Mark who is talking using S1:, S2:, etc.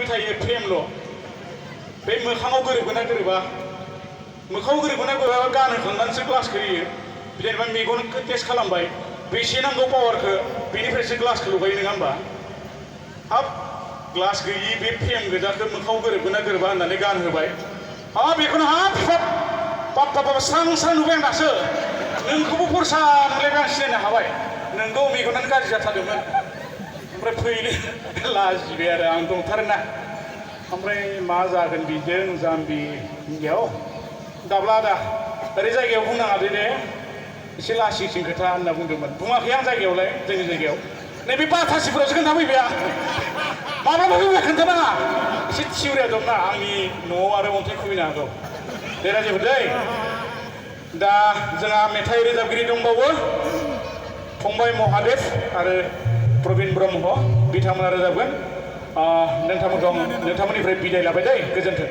S1: थायो फेमल' बे मोखाङाव गोरोबगोन ना गोरोबा मोखाङाव गोरोबगोन ना गोरोबा गानहोखांनानैसो ग्लासखौ होयो जेनेबा मेगनखौ टेस्ट खालामबाय बेसे नांगौ पावारखौ बेनिफ्रायसो ग्लासखौ लगायो नङा होमबा हाब ग्लास गैयि बे फेम गोजाखौ मोखाङाव गोरोबगोन ना गोरोबा होननानै गानहोबाय हाब बेखौनो हाब बाब स्रां स्रां नुबाय आं दासो नोंखौबो फरसा नुलायबाय आं सिनायनो हाबाय नोंगौ मेगनानो गाज्रि जाथारदोंमोन ओमफ्राय फैनो लाजिबाय आरो आं दंथारोना ओमफ्राय मा जागोन बिजों जाम्बि हिन्जाव दाब्ला आदा ओरै जायगायाव बुंनाङा दे एसे लासिंसिं खोथा होनना बुंदोंमोन बुङाखै आं जायगायावलाय जोंनि जायगायाव नैबे बाथासिफोरावसो खोन्थाफैबाय आं माब्लाबा फैबाय खोन्थानाङा एसे थिउरिया दंना आंनि न'आव आरो अन्थाइ खुबैनो हागौ दे राजेफोर दै दा जोंहा मेथाइ रोजाबगिरि दंबावो फंबाय महादेब आरो प्रबिन ब्रह्म बिथांमोना रोजाबगोन नोंथांमोननिफ्राय बिदाय लाबाय दै गोजोन्थों